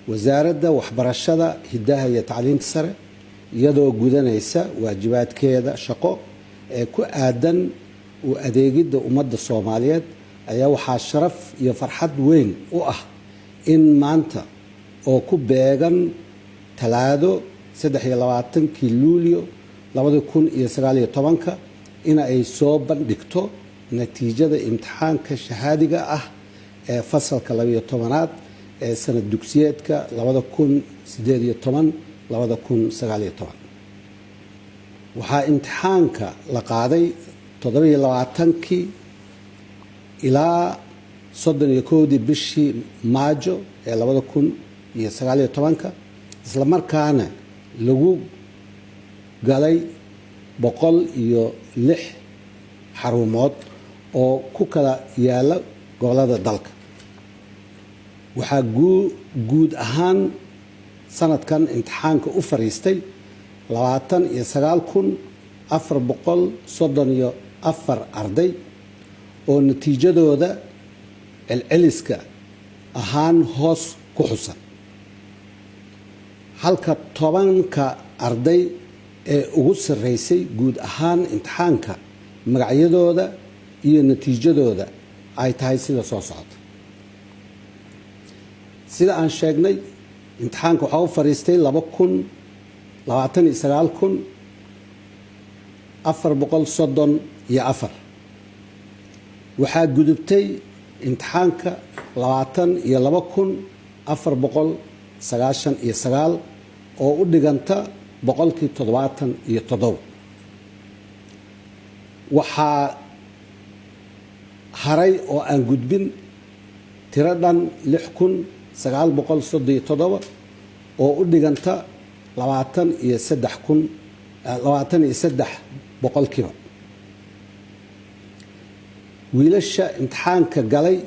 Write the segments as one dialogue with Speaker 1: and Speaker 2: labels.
Speaker 1: Wasaaradda Waxbarashada, Hiddaha iyo Tacliinta Sare, iyadoo gudanaysa waajibaadkeeda shaqo ee ku aadan u adeegidda ummadda Soomaaliyeed, ayaa waxaa sharaf iyo farxad weyn u ah in maanta oo ku beegan Talaado, 23-kii Luulyo 2019-ka, in ay soo bandhigto natiijada imtixaanka shahaadiga ah ee fasalka 12aad ee sanad dugsiyeedka 2018 2019. Waxaa imtixaanka la qaaday 27-kii ilaa 31-dii bishii Maajo ee 2019-ka, isla markaana lagu galay 106 xarumood oo ku kala yaala gobolada dalka. Waxaa guud ahaan sanadkan imtixaanka u fariistay 29,434 arday, oo natiijadooda celceliska ahaan hoos ku xusan, halka 10-ka arday ee ugu sarreysay guud ahaan imtixaanka magacyadooda iyo natiijadooda ay tahay sida soo socota. Sida aan sheegnay, imtixaanka waxaa u fariistay 29,434. Waxaa gudubtay imtixaanka 22,499, oo u dhiganta 77%. Waxaa haray oo aan gudbin tiro dhan 6,937, oo u dhiganta 23 kun, 23%. Wiilasha imtixaanka galay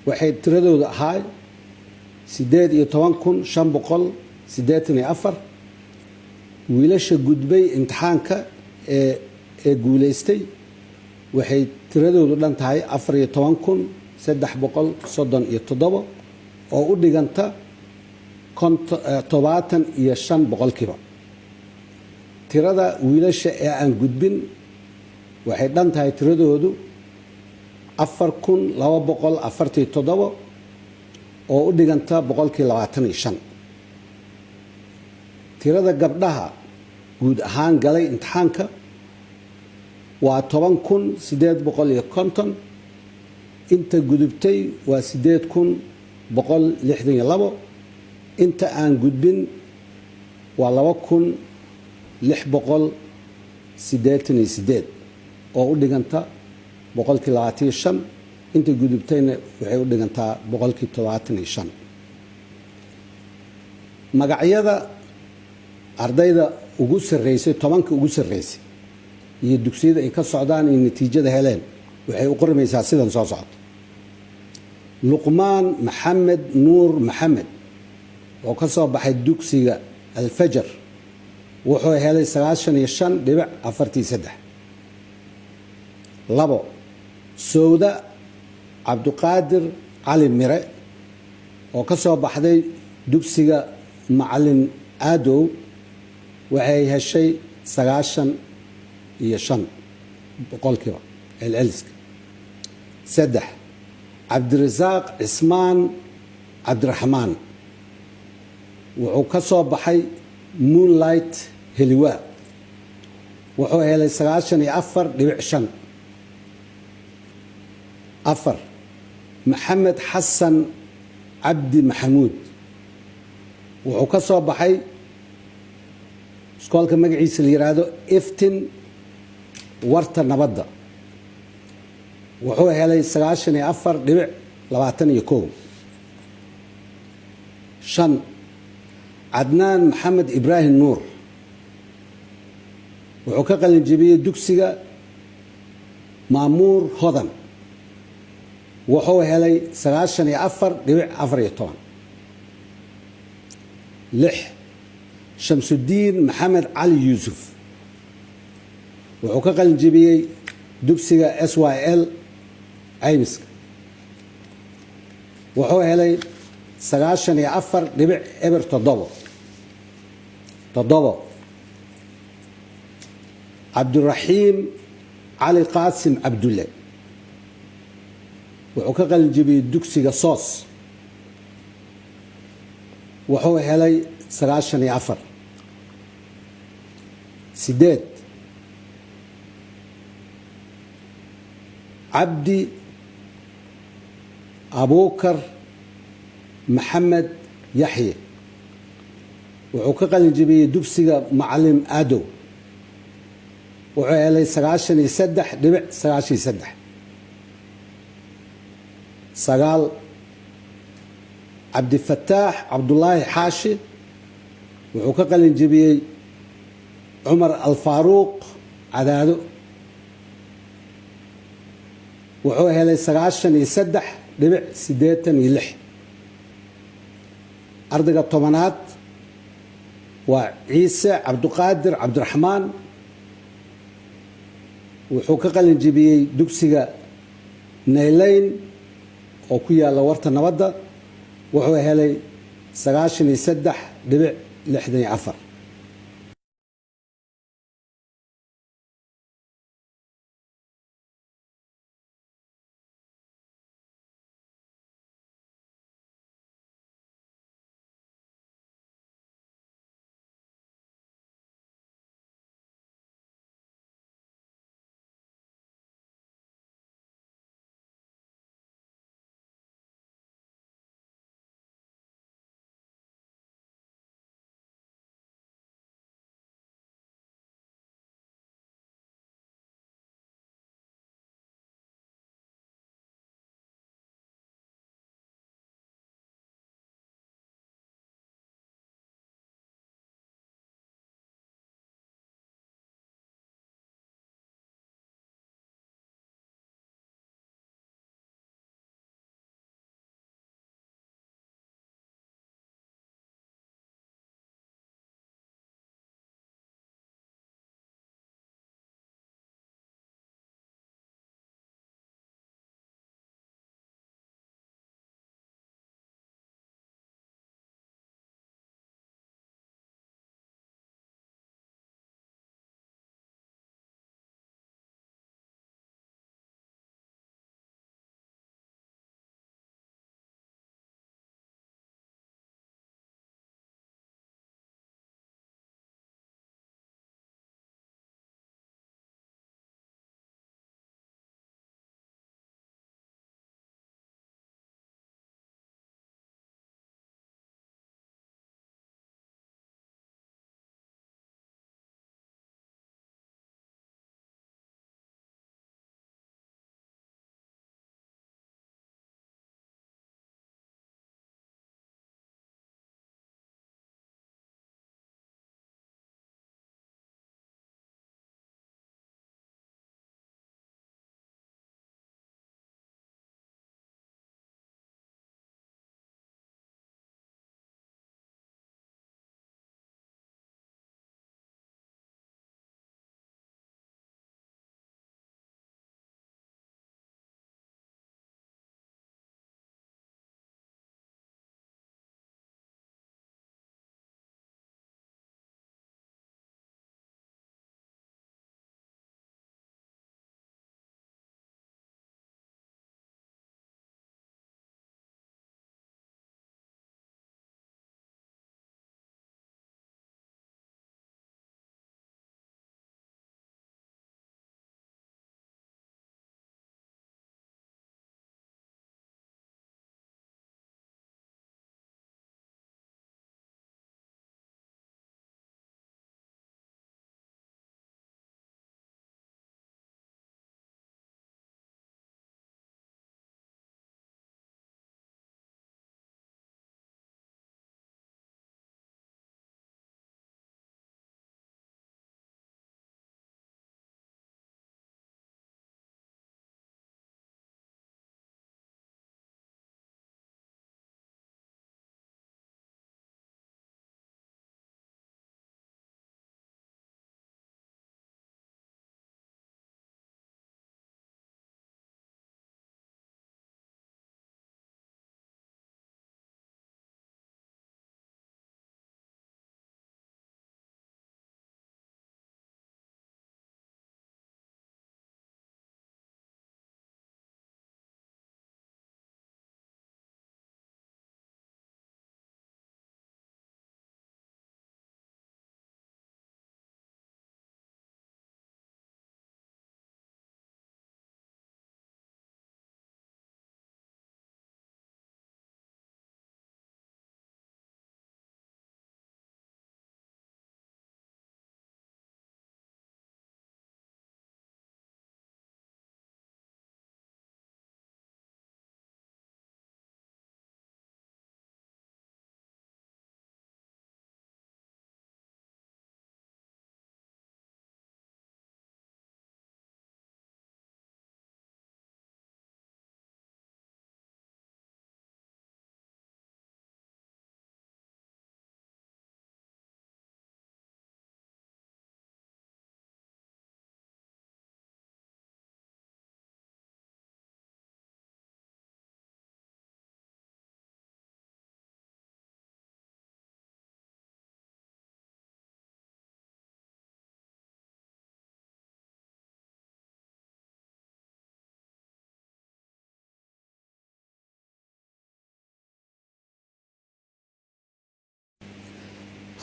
Speaker 1: waxay tiradooda ahaay 18,584. Wiilasha gudbay imtixaanka ee guulaystay waxay tiradoodu dhan tahay 14,337, oo u dhiganta 75%. Tirada wiilasha ee aan gudbin waxay dhan tahay tiradoodu 4,247, oo u dhiganta 25%. Tirada gabdhaha guud ahaan galay imtixaanka waa 10,850. Inta gudubtay waa 8,162. Inta aan gudbin waa 2,688, oo u dhiganta 25%. Inta gudubtayna waxay u dhigantaa 75%. Magacyada ardayda ugu sarreysay, 10-ka ugu sarreysay, iyo dugsiyada ay ka socdaan iyo natiijada heleen waxay u qormaysaa sidan soo socota: Luqmaan Maxamed Nuur Maxamed, oo ka soo baxay dugsiga Alfajar, wuxuu helay 95.43. Labo, Sowda Cabduqaadir Cali Mire, oo ka soo baxday dugsiga Macalin Aadow, waxay heshay 95% celceliska. Saddex, Cabdirasaaq Cismaan Cabdiraxmaan, wuxuu ka soo baxay Moonlight Heliwaa, wuxuu helay 94.5. Afar, Maxamed Xasan Cabdi Maxamuud, wuxuu ka soo baxay iskoolka magaciisa la yidhaahdo Iftin Warta Nabadda, wuxuu helay 94.21. Shan, Cadnaan Maxamed Ibraahim Nuur, wuxuu ka qalin jebiyey dugsiga Maamuur Hodan, wuxuu helay 94.14. Lix, Shamsudiin Maxamed Cali Yuusuf, wuxuu ka qalin jebiyey dugsiga SYL Caymiska, wuxuu helay 94.07. 7, Cabdiraxiim Cali Qaasim Cabdulle wuxuu ka qalinjibiyey dugsiga SOS, wuxuu helay 94. 8, Cabdi Abuukar Maxamed Yaxye wuxuu ka qalinjibiyey dugsiga Macalim Adow, wuxuu helay 93.93. 9, Cabdifataax Cabdulaahi Xaashi wuxuu ka qalinjibiyey Cumar Alfaaruuq Cadaado, wuxuu helay 93.86. Ardayga 10aad waa Ciise Cabduqaadir Cabdiraxmaan, wuxuu ka qalinjibiyey dugsiga Naylayn oo ku yaalla Warta Nabadda, wuxuu helay 93.64.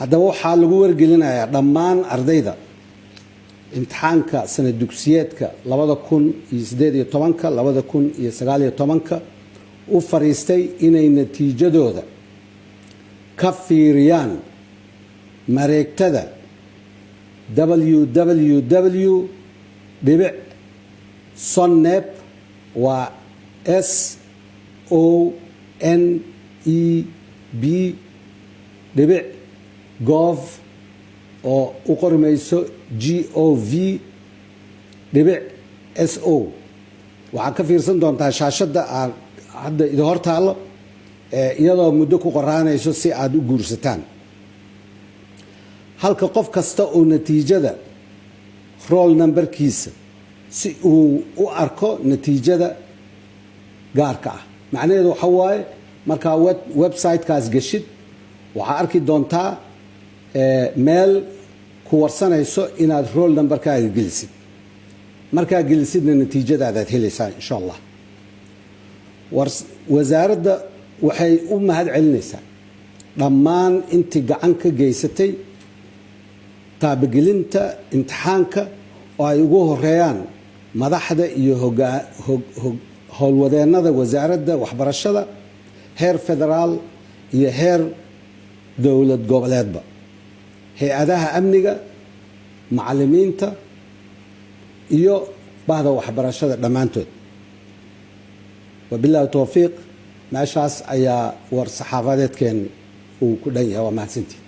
Speaker 1: Haddaba, waxaa lagu wargelinayaa dhammaan ardayda imtixaanka sanad dugsiyeedka 2018, 2019 u fariistay inay natiijadooda ka fiiriyaan mareegtada www.soneb, waa soneb.gov oo u qormayso gov.so. Waxaad ka fiirsan doontaa shaashadda aad hadda idin hor taallo, iyadoo muddo ku qoraanayso si aada u guursataan, halka qof kasta oo natiijada roll numberkiisa si uu u arko natiijada gaarka ah. Macnaheedu waxa waaye, markaa website-kaas geshid, waxaa arki doontaa meel ku warsanayso inaad roll numberkaaga gelisid. Markaa gelisidna, natiijadaadaad helaysaa, insha Allah. Wasaaradda waxay u mahad celinaysaa dhammaan intii gacan ka geysatay taabagelinta imtixaanka, oo ay ugu horeeyaan madaxda iyo howlwadeennada wasaaradda waxbarashada, heer federaal iyo heer dowlad goboleedba, hay-adaha amniga, macalimiinta iyo bahda waxbarashada dhammaantood. Wabillahi towfiiq. Meeshaas ayaa war saxaafadeedkeen uu ku dhan yahay. Waa mahadsantii.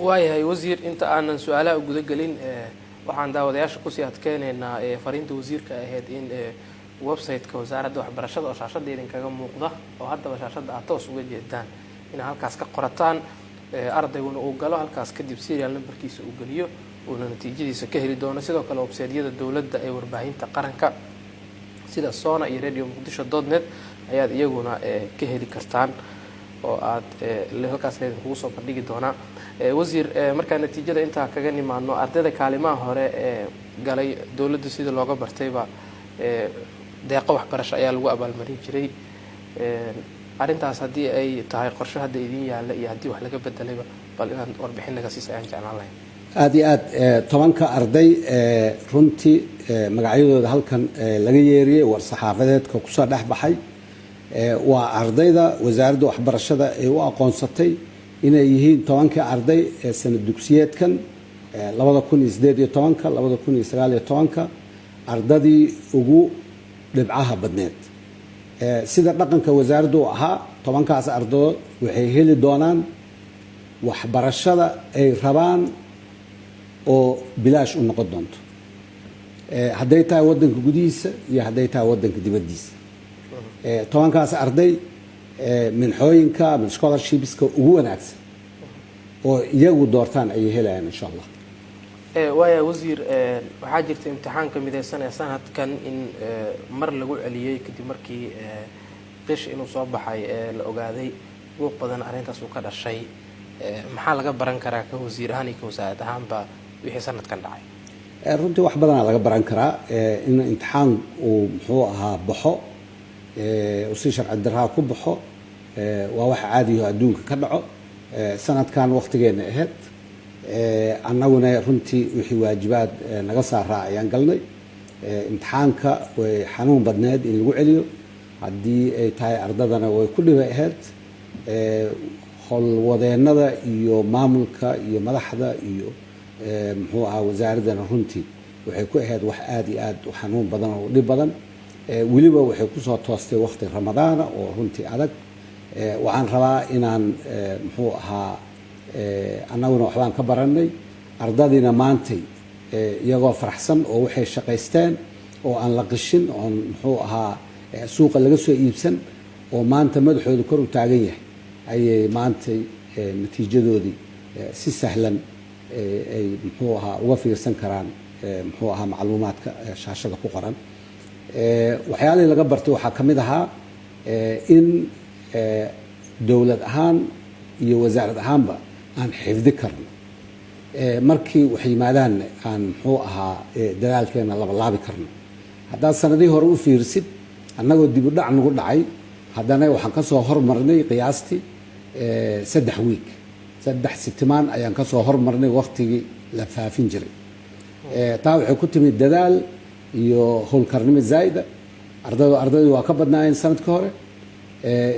Speaker 2: Waayahay wasiir, inta aanan su-aalaha guda gelin, waxaan daawadayaasha kusii adkeyneynaa fariinta wasiirka ahayd in website-ka wasaaradda waxbarashada oo shaashadda idinkaga muuqda, oo haddaba shaashadda aad toos uga jeedaan, inaad halkaas ka qorataan, ardayguna uu galo halkaas, kadib serial numberkiisa uu geliyo, uuna natiijadiisa ka heli doono. Sidoo kale website-yada dowladda ee warbaahinta qaranka sida Sona iyo Radio Muqdisho.net ayaad iyaguna ka heli kartaan oo aad halkaas laydinkugu soo bandhigi doonaa. Wasiir, markaa natiijada intaa kaga nimaano, ardayda kaalimaha hore ee galay, dowladda sida looga bartayba deeqo waxbarasho ayaa lagu abaalmarin jiray. Arrintaas haddii ay tahay qorshe hadda idin yaalla iyo haddii wax laga bedelayba, bal inaad warbixin naga siisa ayaan jeclaan lahayn.
Speaker 1: Aada iyo aad. 10-ka arday runtii magacyadooda halkan laga yeeriyey, war saxaafadeedka kusoo dhex baxay, waa ardayda wasaaradda waxbarashada ay u aqoonsatay inay yihiin 10-kii arday ee sanad dugsiyeedkan 2018, 2019 ardadii ugu dhibcaha badneed. Sida dhaqanka wasaaraddu u ahaa, 10-kaas ardadood waxay heli doonaan waxbarashada ay rabaan oo bilaash u noqon doonto, hadday tahay waddanka gudihiisa iyo hadday tahay waddanka dibaddiisa. 10-kaas arday minxooyinka ama scholarshipska ugu wanaagsan oo iyagu doortaan ayay helayaan, insha Allah.
Speaker 2: Waaya wasiir, waxaa jirta imtixaanka mideysan ee sanadkan in mar lagu celiyey kadib markii qish inuu soo baxay la ogaaday, buuq badan arrintaas uu ka dhashay. Maxaa laga baran karaa ka wasiir ahaan iyo ka wasaarad ahaanba wixii sanadkan dhacay?
Speaker 1: Runtii wax badanaa laga baran karaa. In imtixaan uu muxuu ahaa baxo, si sharci daraa ku baxo, waa wax caadiyo adduunka ka dhaco. Sanadkan waqtigeena ahayd, annaguna runtii wixii waajibaad naga saaraa ayaan galnay. Imtixaanka way xanuun badneed in lagu celiyo. Haddii ay tahay ardadana way ku dhibay ahayd, howlwadeennada iyo maamulka iyo madaxda iyo muxuu ahaa wasaaraddana runtii waxay ku ahayd wax aada iyo aada u xanuun badan oo dhib badan. Weliba waxay kusoo toostay waqti Ramadaana oo runtii adag. Waxaan rabaa inaan muxuu ahaa annaguna waxbaan ka baranay, ardadiina maantay iyagoo faraxsan oo waxay shaqaysteen oo aan la qishin oon muxuu ahaa suuqa laga soo iibsan oo maanta madaxooda kor u taagan yahay ayay maantay natiijadoodii si sahlan ay muxuu ahaa uga fiirsan karaan muxuu ahaa macluumaadka shaashada ku qoran. Waxyaalihii laga bartay waxaa ka mid ahaa in dowlad ahaan iyo wasaarad ahaanba aan xifdi karno, markii wax yimaadaan aan muxuu ahaa dadaalkeena labalaabi karno. Haddaad sanadihii hore u fiirsid, annagoo dib u dhac nagu dhacay, haddana waxaan ka soo hormarnay qiyaastii 3 week. 3 sitimaan ayaan kasoo hormarnay waqtigii la faafin jiray. Taa waxay ku timid dadaal iyo howlkarnimo zaa'ida. Ardaydu waa ka badnaayeen sanadkii hore.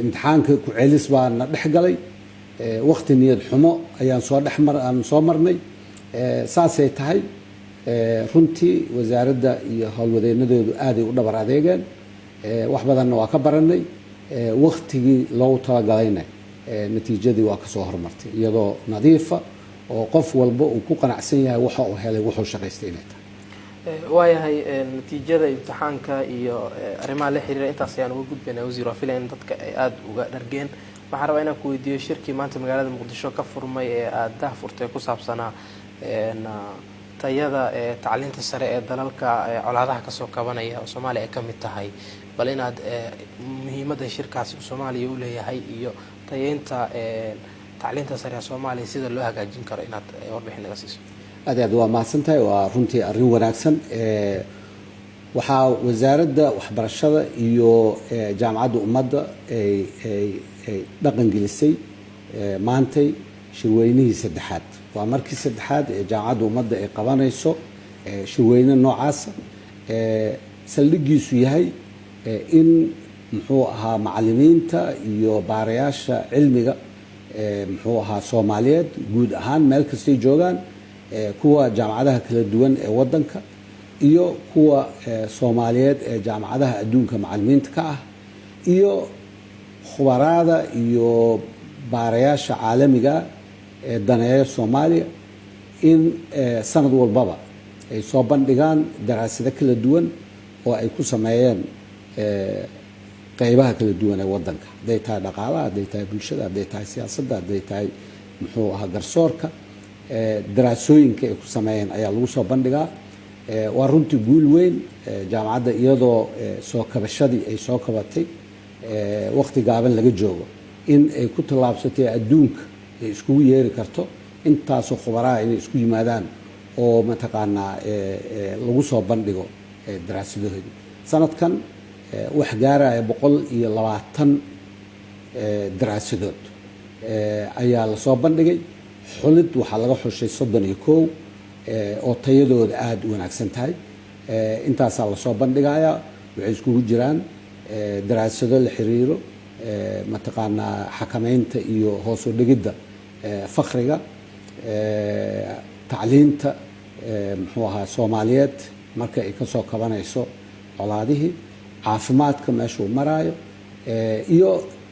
Speaker 1: Imtixaanka ku celis baa na dhex galay. Waqti niyad xumo ayaan soo dhex mar aan soo marnay. Saasay tahay, runtii wasaaradda iyo howlwadeenadoodu aaday u dhabar adeegeen. Wax badanna waa ka baranay. Waqtigii loogu talagalayna natiijadii waa kasoo hormartay, iyadoo nadiifa oo qof walba uu ku qanacsan yahay waxa uu helay, wuxuu shaqaystay inay tahay.
Speaker 2: Waayahay, natiijada imtixaanka iyo arrimaha la xiriira intaas ayaan uga gudbaynaa, wasiir. Waa filaya in dadka ay aada uga dhargeen. Waxaan rabaa inaan ku weydiiyo shirkii maanta magaalada Muqdisho ka furmay ee aada dah furtay, ku saabsanaa tayada tacliinta sare ee dalalka colaadaha kasoo kabanaya oo Soomaaliya ay ka mid tahay. Bal inaad muhiimadda shirkaasi uu Soomaaliya u leeyahay iyo tayeynta tacliinta sare ee Soomaaliya sida loo hagaajin karo inaad warbixin naga siiso.
Speaker 1: Aad aad waa mahadsan tahay. Waa runtii arrin wanaagsan. Waxaa Wasaaradda Waxbarashada iyo Jaamacadda Ummadda ay dhaqan gelisay maantay shirweynihii saddexaad. Waa markii saddexaad ee Jaamacadda Ummadda ay qabanayso shirweyne noocaasa, saldhigiisu yahay in, muxuu ahaa, macalimiinta iyo baarayaasha cilmiga, muxuu ahaa, Soomaaliyeed guud ahaan meel kastay joogaan, kuwa jaamacadaha kala duwan ee wadanka iyo kuwa Soomaaliyeed ee jaamacadaha adduunka macalimiinta ka ah iyo khubaraada iyo baarayaasha caalamiga ee daneeya Soomaaliya, in sanad walbaba ay soo bandhigaan daraasado kala duwan oo ay ku sameeyeen qeybaha kala duwan ee wadanka, hadday tahay dhaqaalaha, hadday tahay bulshada, hadday tahay siyaasadda, hadday tahay, muxuu ahaa, garsoorka. Daraasooyinka ay ku sameeyeen ayaa lagu soo bandhigaa. Waa runtii guul weyn. Jaamacadda iyadoo soo kabashadii ay soo kabatay waqti gaaban laga joogo, in ay ku tallaabsatay adduunka ay iskugu yeeri karto intaasoo khubaraha inay isku yimaadaan oo mataqaanaa lagu soo bandhigo daraasadahooda. Sanadkan wax gaaraya 120 daraasadood ayaa lasoo bandhigay. Xulid waxaa laga xushay 31 oo tayadooda aada u wanaagsan tahay. Intaasaa lasoo bandhigayaa. Waxay iskugu jiraan daraasado la xiriiro, mataqaanaa, xakameynta iyo hoos u dhigidda fakriga, tacliinta, muxuu ahaa, Soomaaliyeed marka ay kasoo kabanayso colaadihii, caafimaadka meeshuu maraayo, iyo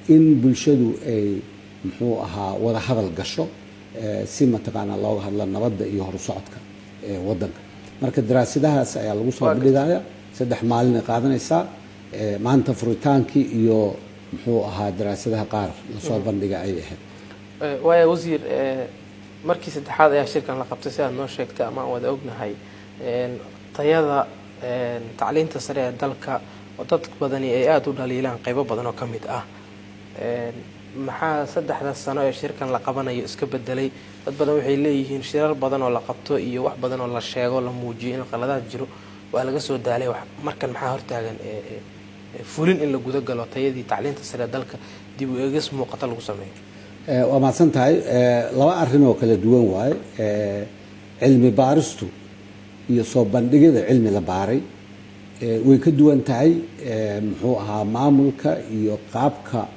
Speaker 1: in bulshadu ay, muxuu ahaa, wada hadal gasho si mataqaanaa looga hadla nabadda iyo horusocodka wadanka. Marka daraasadahaas ayaa lagu soo bandhigaya. 3 maalin ay qaadanaysaa. Maanta furitaankii iyo, muxuu ahaa, daraasadaha qaar lasoo bandhiga ay ahayd.
Speaker 2: Waaya wasiir, markii saddexaad ayaa shirkan la qabtay, si aad noo sheegtay ama aan wada ognahay. Tayada tacliinta sare ee dalka oo dad badani ay aada u dhaliilaan qeybo badan oo ka mid ah, maxaa 3da sano ee shirkan la qabanayo iska bedelay? Dad badan waxay leeyihiin shirar badan oo la qabto iyo wax badan oo la sheego, la muujiyo in qaladaad jiro, waa laga soo daalay. Markan maxaa hortaagan fulin in la guda galo tayadii tacliinta sare ee dalka dib u eegis muuqata lagu sameeyo?
Speaker 1: Waa mahadsan tahay. Laba arrin oo kala duwan waaye. Cilmi baaristu iyo soo bandhigida cilmi la baaray way ka duwan tahay, muxuu ahaa, maamulka iyo qaabka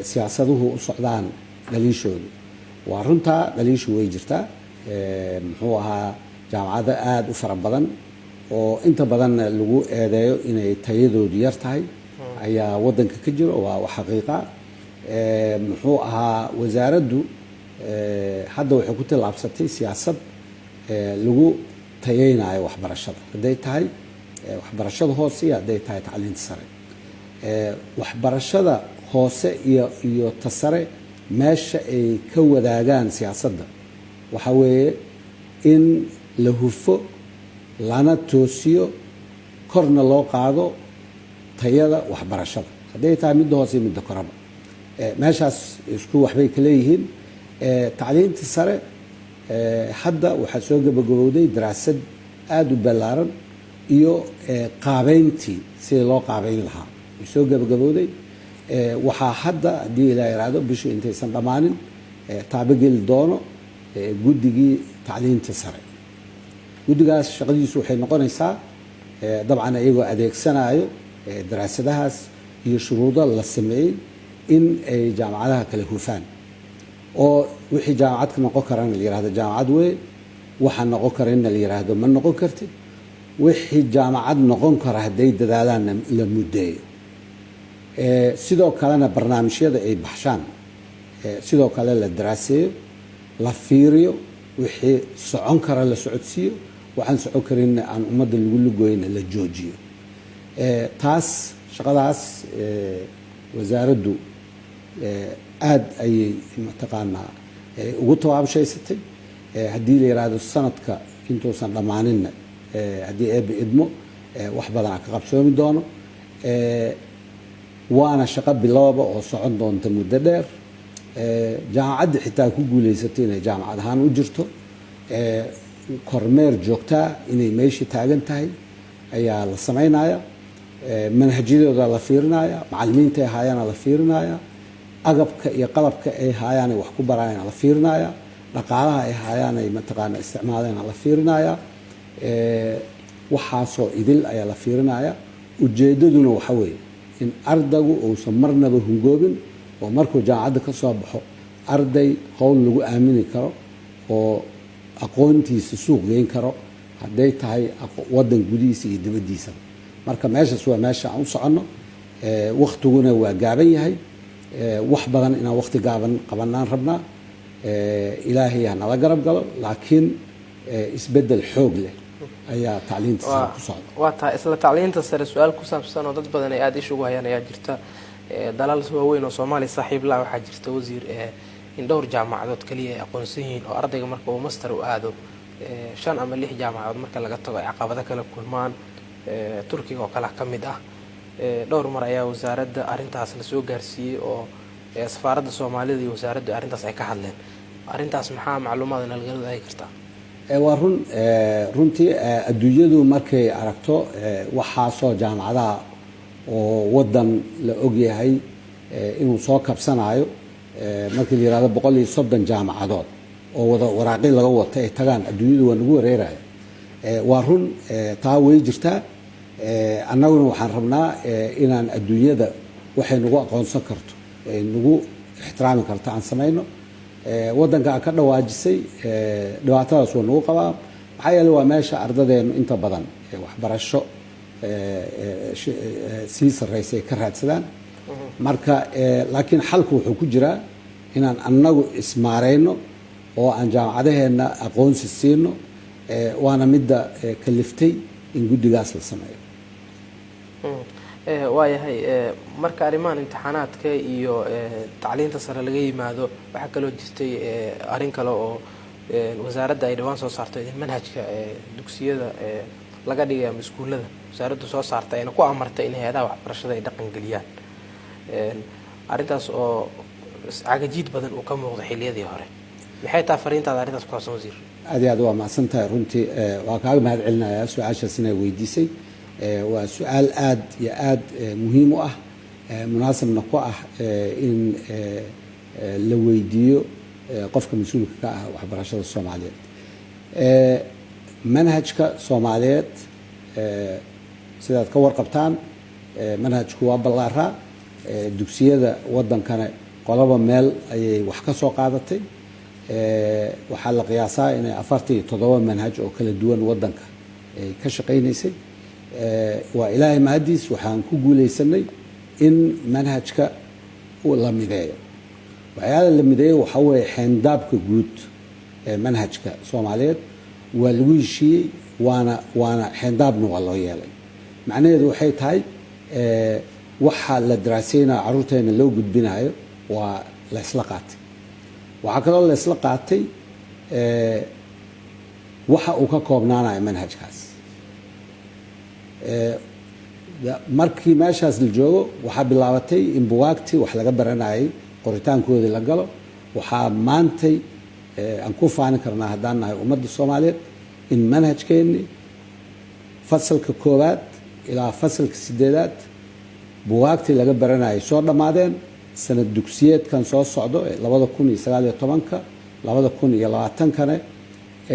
Speaker 1: siyaasaduhu u socdaan dhaliishoodu. Waa runtaa, dhaliishu way jirtaa. Muxuu ahaa, jaamacado aada u fara badan oo inta badanna lagu eedeeyo inay tayadoodu yar tahay ayaa wadanka ka jiro. Waa xaqiiqa. Muxuu ahaa, wasaaraddu hadda waxay ku tallaabsatay siyaasad lagu tayeynayo waxbarashada, hadday tahay waxbarashada hoose iyo hadday tahay tacliinta sare. Waxbarashada hoose iyo ta sare meesha ay ka wadaagaan siyaasadda waxaa weeye in la hufo, lana toosiyo, korna loo qaado tayada waxbarashada, hadday tahay midda hoose iyo midda koraba. Meeshaas isku waxbay ka leeyihiin. Tacliinta sare hadda waxaa soo gabagabowday daraasad aada u ballaaran iyo qaabeyntii sidii loo qaabeyn lahaa way soo gabagabowday. Waxaa hadda, haddii ilaa yiraahdo, bishu intaysan dhammaanin taabageli doono guddigii tacliinta sare. Guddigaas shaqadiisu waxay noqonaysaa, dabcan iyagoo adeegsanayo daraasadahaas iyo shuruudo la sameeyey, in ay jaamacadaha kala hufaan, oo wixii jaamacad ka noqon karana la yihahdo jaamacad wey, waxaa noqon karanna la yiraahdo ma noqon kartid, wixii jaamacad noqon kara hadday dadaalaanna la muddeeyo. Sidoo kalena barnaamijyada ay baxshaan sidoo kale la daraaseeyo, la fiiriyo, wixii socon kara la socodsiiyo, waxaan socon karinna aan ummadda lagu lugoyna la joojiyo. Taas shaqadaas wasaaraddu aada ayay mataqaanaa ugu tabaabshaysatay. Haddii la yidhaahdo sanadka intuusan dhammaaninna, haddii Eebbe idmo, wax badanaa ka qabsoomi doono. Waana shaqo bilowba oo socon doonta muddo dheer. Jaamacadda xitaa ku guuleysatay inay jaamacad ahaan u jirto, kormeer joogtaa inay meeshii taagan tahay ayaa la samaynaya, manhajyadooda la fiirinaya, macalimiinta ay haayaana la fiirinaya, agabka iyo qalabka ay haayaan ay wax ku barayaan la fiirinaya, dhaqaalaha ay haayaan ay mataqaana isticmaaleen la fiirinaya. Waxaasoo idil ayaa la fiirinaya. Ujeedaduna waxa weeye in ardaygu uusan marnaba hungoobin, oo markuu jaamacadda ka soo baxo arday howl lagu aamini karo oo aqoontiisa suuq geyn karo, hadday tahay wadan gudihiisa iyo dibaddiisaba. Marka meeshaas waa meesha aan u soconno. Waktiguna waa gaaban yahay, wax badan inaan wakti gaaban qabanaan rabnaa. Ilaahay ha nala garab galo, laakiin isbeddel xoog leh ayaa tacliinta sare ku socda.
Speaker 2: Waa tahay. Isla tacliinta sare su-aal ku saabsan oo dad badan ay aada isha ugu hayaan ayaa jirta. Dalal waaweyn oo Soomaaliya saaxiib la waxaa jirta, wasiir, in dhowr jaamacadood kaliya ay aqoonsan yihiin, oo ardayga marka uu master u aado shan ama lix jaamacadood marka laga tago ay caqabado kala kulmaan. Turkiga oo kale ka mid ah. Dhowr mar ayaa wasaaradda arrintaas lasoo gaarsiiyey, oo safaaradda Soomaalida iyo wasaaraddu arrintaas ay ka hadleen. Arrintaas maxaa macluumaad nalagala wadaagi kartaa?
Speaker 1: Waa run. Runtii adduunyadu markay aragto waxaasoo jaamacadaha oo wadan la ogyahay inuu soo kabsanayo, markii la yihahdo 130 jaamacadood oo wada waraaqi laga wato ay tagaan, adduunyadu waa nagu wareeraya. Waa run, taa way jirtaa. Annaguna waxaan rabnaa inaan adduunyada waxay nagu aqoonsan karto, ay nagu ixtiraami karto aan samayno. Waddanka ka dhawaajisay dhibaatadaas waa nagu qabaa, maxaa yeele waa meesha ardadeenu inta badan waxbarasho sii sarreysa ay ka raadsadaan. Marka laakiin xalku wuxuu ku jiraa inaan annagu ismaareyno oo aan jaamacadaheenna aqoonsi siino, waana midda kaliftay in guddigaas la sameeyo.
Speaker 2: Waayahay. Marka arrimahan imtixaanaadka iyo tacliinta sare laga yimaado, waxaa kaloo jirtay arrin kale oo wasaaradda ay dhawaan soo saarto, in manhajka dugsiyada laga dhigay ama iskuullada wasaaraddu soo saartay, ayna ku amartay in hay-adaha waxbarashada ay dhaqan geliyaan. Arrintaas oo cagajiid badan uu ka muuqdo xilliyadii hore, maxay taa fariintaada arrintaas ku saabsan, wasiir?
Speaker 1: Aad iyo aad waa mahadsan tahay. Runtii waa kaaga mahad celinayaa su-aashaas inay weydiisay. Waa su-aal aad iyo aad muhiim u ah, munaasabna ku ah in la weydiiyo qofka mas-uulka ka ah waxbarashada Soomaaliyeed. Manhajka Soomaaliyeed, sidaad ka warqabtaan, manhajku waa ballaaraa. Dugsiyada waddankana qolaba meel ayay wax ka soo qaadatay. Waxaa la qiyaasaa inay 47 manhaj oo kala duwan waddanka ay ka shaqaynaysay. Waa Ilaahay mahadiis, waxaan ku guuleysanay in manhajka la mideeyo. Waxyaala la mideeyo waxaa weeye xeendaabka guud ee manhajka Soomaaliyeed waa lagu heshiiyey, waana xeendaabna waa loo yeelay. Macnaheedu waxay tahay waxa la daraaseynayo, carruurteena loo gudbinayo, waa la isla qaatay. Waxaa kaloo la isla qaatay waxa uu ka koobnaanayo manhajkaas. Markii meeshaas la joogo, waxaa bilaabatay in buwaagtii wax laga baranayay qoritaankoodii la galo. Waxaa maantay aan ku faani karnaa, haddaan nahay ummadda Soomaaliyeed, in manhajkeenni fasalka koowaad ilaa fasalka sideedaad buwaagtii laga baranayay soo dhammaadeen. Sanad dugsiyeedkan soo socdo ee 2019-ka 2020-kana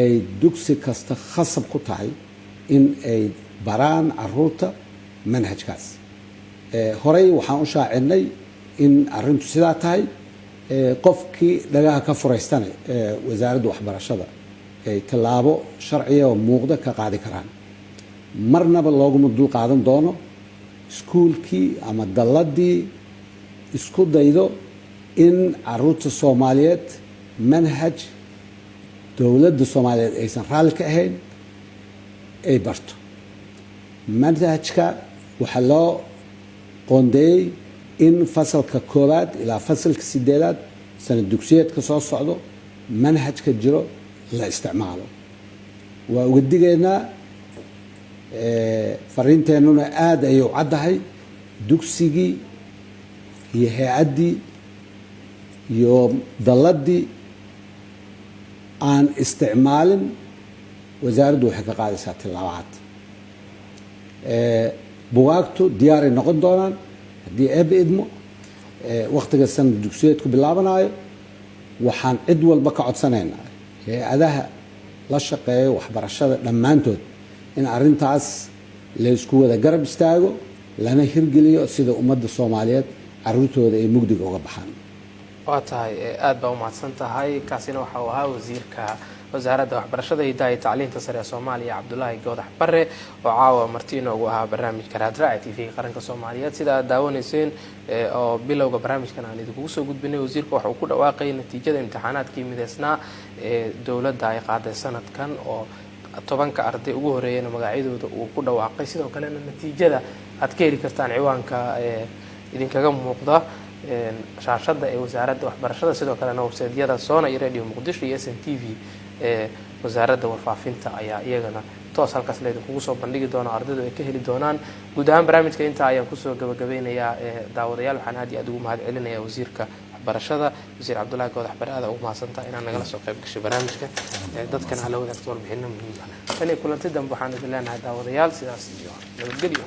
Speaker 1: ay dugsi kasta khasab ku tahay in ay baraan caruurta manhajkaas. Horey waxaan u shaacinay in arrintu sidaa tahay. Qofkii dhagaha ka furaystana, wasaaradda waxbarashada ay tallaabo sharciya oo muuqda ka qaadi karaan. Marnaba looguma dul qaadan doono iskuulkii ama dalladii isku daydo in caruurta Soomaaliyeed manhaj dowladda Soomaaliyeed aysan raalli ka ahayn ay barto. Manhajka waxaa loo qoondeeyey in fasalka koowaad ilaa fasalka sideedaad sanad dugsiyeedka soo socdo manhajka jiro la isticmaalo. Waa uga digaynaa, fariinteennuna aada ayay u caddahay: dugsigii iyo hay-addii iyo dalladii aan isticmaalin, wasaaraddu waxay ka qaadaysaa tillaabo cad. Bugaagtu diyaaray noqon doonaan haddii Eebbe idmo wakhtiga sanad dugsiyeedku bilaabanayo. Waxaan cid walba ka codsanaynaa, hay-adaha la shaqeeyo waxbarashada dhammaantood, in arrintaas laysku wada garab istaago lana hirgeliyo sida ummadda Soomaaliyeed caruurtooda ay mugdiga uga baxaan.
Speaker 2: Waa tahay, aada baa umahadsan tahay. Kaasina waxa uu ahaa wasiirka wasaaradda waxbarashada, hidaha iyo tacliinta sare ee Soomaaliya, Cabdulaahi Goodax Bare, oo caawa marti inoogu ahaa barnaamijka Raadraac TV Qaranka Soomaaliyeed. Sida aad daawanayseen oo bilowga barnaamijkan aan idinkugu soo gudbinay, wasiirka waxa uu ku dhawaaqayay natiijada imtixaanaadkii mideysnaa ee dowladda ay qaaday sanadkan, oo 10-ka arday ugu horeeyana magacyadooda uu ku dhawaaqay. Sidoo kalena natiijada aad ka heli kartaan ciwaanka idinkaga muuqda shaashada ee wasaaradda waxbarashada, sidoo kalena websaydyada SONNA iyo Radio Muqdisho iyo SNTV ee wasaaradda warfaafinta ayaa iyagana toos halkaas laydinkugu soo bandhigi doono, ardaydu ay ka heli doonaan. Guud ahaan barnaamijka intaa ayaan kusoo gabagabeynayaa. Daawadayaal, waxaan aad iyo aad ugu mahad celinayaa wasiirka waxbarashada, wasiir Cabdullahi Goodax Bare. Aada ugu mahadsantaha inaad nagala soo qayb gashay barnaamijka, dadkana hala wadaagto warbixino muhiim ah. Tan iyo kulanti dambe waxaan idin leenahay, daawadayaal, sidaas iyo nabadgelyo.